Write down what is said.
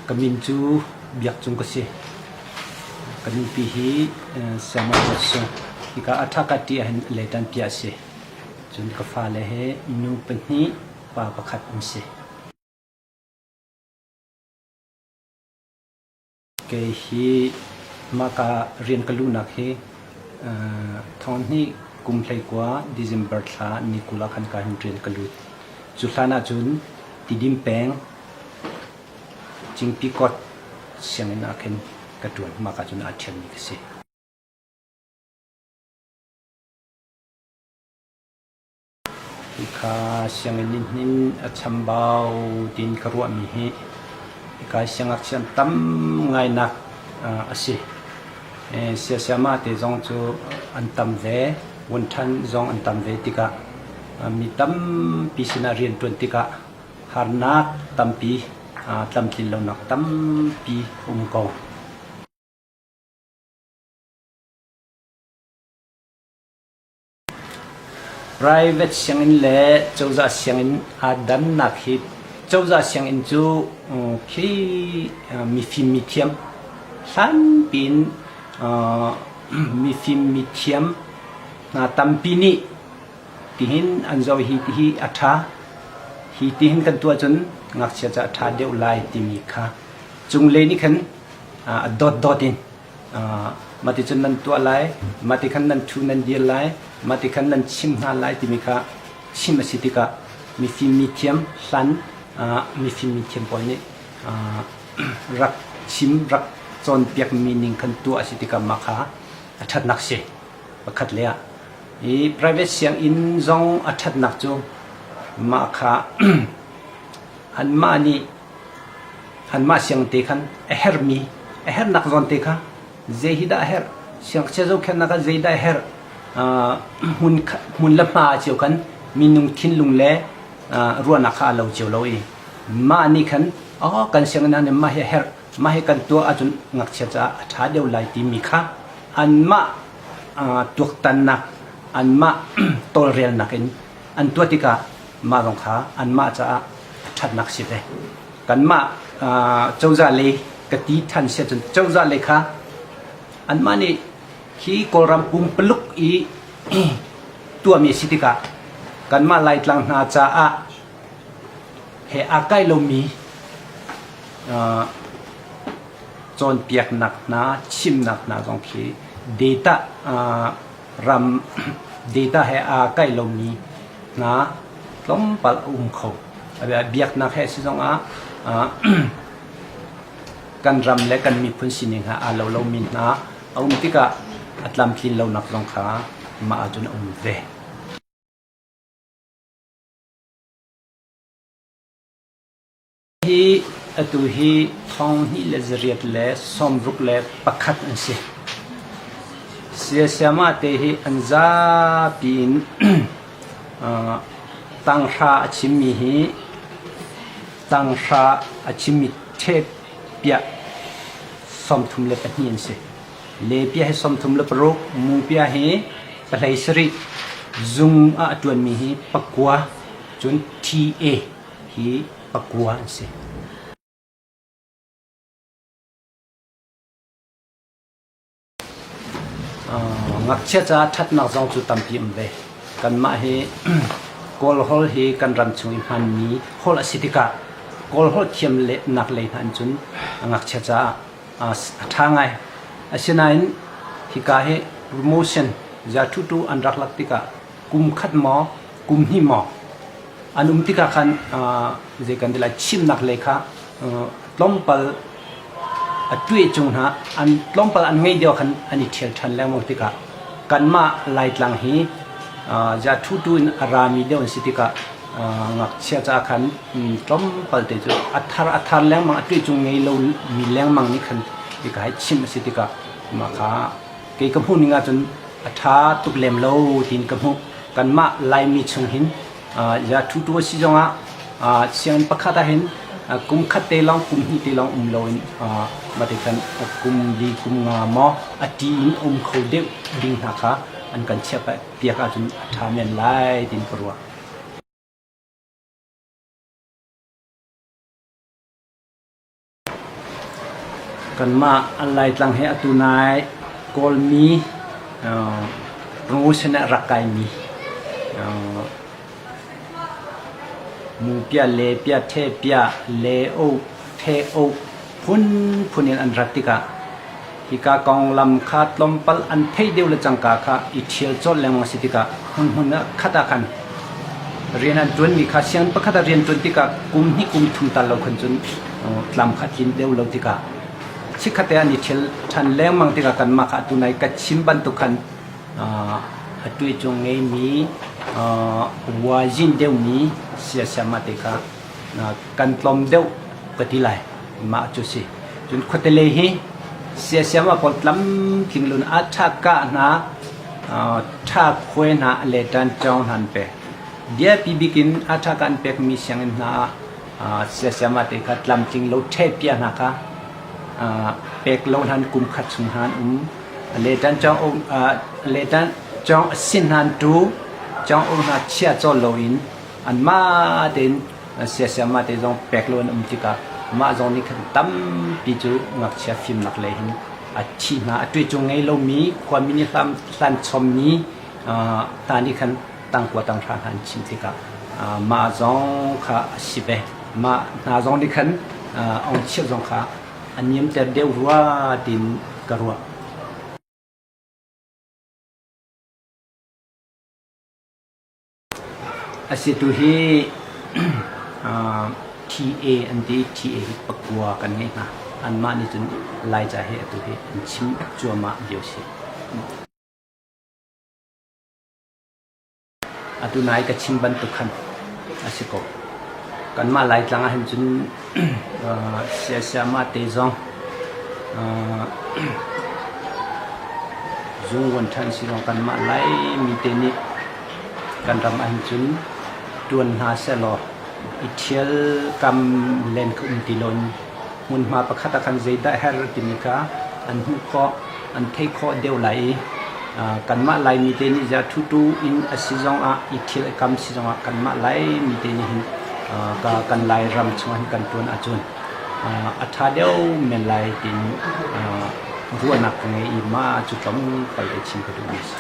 Ka min cu Biak Cung ka si. Ka nupi hi Sayama Ruat Sung. Hika Athakati ahhin leitan piah a si. Cun ka fale he nu pahnih, pa pakhat an si. Kei hi mahka rian ka luhnak hi thonghnih kum 19 December thla ni 20 ah khan ka hin rian ka lut. Cu hlan ahcun Tidim peng Cingpikot sianginn ah khin ka ṭuan. Mahka cun aa ṭhialmi ka si. Hika sianginn in hin a chambau tiin ka ruahmi hi hika siangngakchia an tam ngainak a si. Siasiamah te zong cu an tam ve, vuanṭhan zong an tam ve tikah mi tampi sinah rianṭuan tikah harnak tampi, tlamtlin lonak tampi a um ko. Private sianginn le cozah sianginn aa dannak hi cozah sianginn cu khi mifim mithiam hlanpi in mifim mithiam hna tampi nih tihin an zoh hi tihi a ṭha hi tihin kan tuah cun ngakchia cu a ṭha deuh lai timi kha cunglei nih khan a dawtdawt in Mah cun nan tuah lai, mah ti khan nan ṭhu nan dir lai, mah ti khan nan chim hna lai timi kha chim a si tikah mifim mithiam hlan mifim mithiam pawl nih rak chim rak cawnpiakmi ning khan tuah a si tikah mah kha a ṭhatnak si. Pakhat le ah i private sianginn zong a ṭhatnak cu mah kha anmah nih Anmah siangte khan a herhmi, a herhnak zawnte kha zei hi dah a herh, siangngakchia zohkhenhnak ah zei dah a herh, hmun, hmun le hma cio khan minung thinlung le ruahnak kha a lo cio lo i mah nih khan oh kan sianginn ah mah hi a herh, mah hi kan tuah ahcun ngakchia caah a ṭha deuh lai timi kha anmah tuaktannak, anmah tawlrelnak in an tuah tikah mah zong kha anmah caah a ṭhatnak si ve. Kanmah cozah lei ka ti ṭhan si ahcun cozah lei kha anmah nih khi Kawlram pumpaluk i tuahmi a si tikah kanmah Laitlang hna caah he aa kai lomi cawnpiaknak hna, chimnak hna zong khi data ram data he aa kaih lomi hna tlawmpal a um kho. Biaknak he si zongah kan ram le kan miphun sining he aa lo lomi hna a um tikah a tlamtlin lonak zong kha mah ahcun a um ve. Hi atu hi 2061 an si. Siasiama te hi an zapi in tanghra a chimmi hi tanghra a chimmi ṭhep piah 32 an si. Le piah hi 36, mu piah hi 17, zung ah a ṭuanmi hi pakua, cun TA hi pakua an si. Ngakchia caah ṭhatnak zong cu tampi um ve. Kanmah hi Kawl holh hi kan ram chung i hmanmi holh a si tikah Kawl holh thiam nak lei hna in cun ngakchia caah a ṭha ngai. Asinain hika hi promotion zathutu an rak lak tikah kum khat maw kum hnih maw an um tikah khan zei kan ti lai chimnak lei kha tlawmpal a tueh cung hna an tlawmpal an ngeih deuh khan an i ṭhial ṭhan lengmang tikah kanmah Laitlang hi za thutu in a rami deuh an si tikah ngakchia caah khan tlawmpal te cu a thar a thar lengmang a tueh cung ngei lo mi lengmang nih khan hika hi chim a si tikah mah kha Kei ka hmuh ning ahcun a ṭha tuk lem lo tiin ka hmuh. Kanmah Laimi chung hin ya ṭhutu a si zongah sianginn pakhat ahhin kum khat te lawng kum hnih te lawng um loin mah khan kum li kum nga maw a ṭi in um kho deuh ding hna kha an kan chiah piak ahcun a ṭha men lai tiin ka ruah. Kanmah an Laitlang hi atu nai Kawlmi promotion ah rak kaimi Mupia le pia the pia le o the o phunphun in an rat tikah hika konglam kha tlawmpal an theih deuh le cangka kha i ṭhial colh lengmang a si tikah hmunhmun ah khat ah khan rian an ṭuanmi kha sianginn pakhat ah rian ṭuan tikah kum hnih kum thum tal lo khan cun tlam kha a tlin deuh lo tikah chikkhat te an i ṭhial ṭhan lengmang tikah kanmah kha atu nai ka chim bantuk khan a tuicung ngeimi wazin deuhmi siasiamah te kha kan tlawm deuh ka ti lai. Mah cu si. Cun khuate lei hi siasiamah pawl tlamtling lun a ṭha kah hna, ṭha khuai hna le ṭan cawng hna an pek. Biapi bik in a ṭha kah an pekmi sianginn hna ah siasiamah te kha tlamtling lo ṭhehpiah hna kha pek lo hlan kum khat chung hna an um. Letan cawng a sin hna an tu, cawng um hna chia cawl loin anmah tein siasiamah te zong pek lo an um tikah mah zong nih khan tampi cu ngakchia fimnak lei hin a thi hna. A tuicung ngei lomi khuami nih hlan chommi hna nih khan tangkua tanghra hna an chim tikah mah zong kha a si ve. Mah hna zong nih khan ong chiah zong kha a niamter deuh rua tiin ka ruah. A si tu hi TA an ti. TA hi pakua kan ngeih hna. Anmah nih cun Laica hi atu hi an chim cuahmah lio si. Atu nai ka chim bantuk khan a si ko. Kanmah Laitlang ah hin cun siasiamah te zong zungvuan ṭhan si zong kanmah Laimi te nih kan ram ah hin cun ṭuan hna sehlaw i ṭhial kam len kha um ti loin hmunhma pakhat ah khan zeidah herh timi kha an hmuh khawh, an theih khawh deuh lai i kanmah Laimi te nih ziah ṭhutu in a si zongah i ṭhial kam si zongah kanmah Laimi te nih hin kan Lairam chungah hin kan ṭuan ahcun a ṭha deuh men lai tiin ruahnak ka ngei i mah cu tlawmpal te chim ka duhmi a si.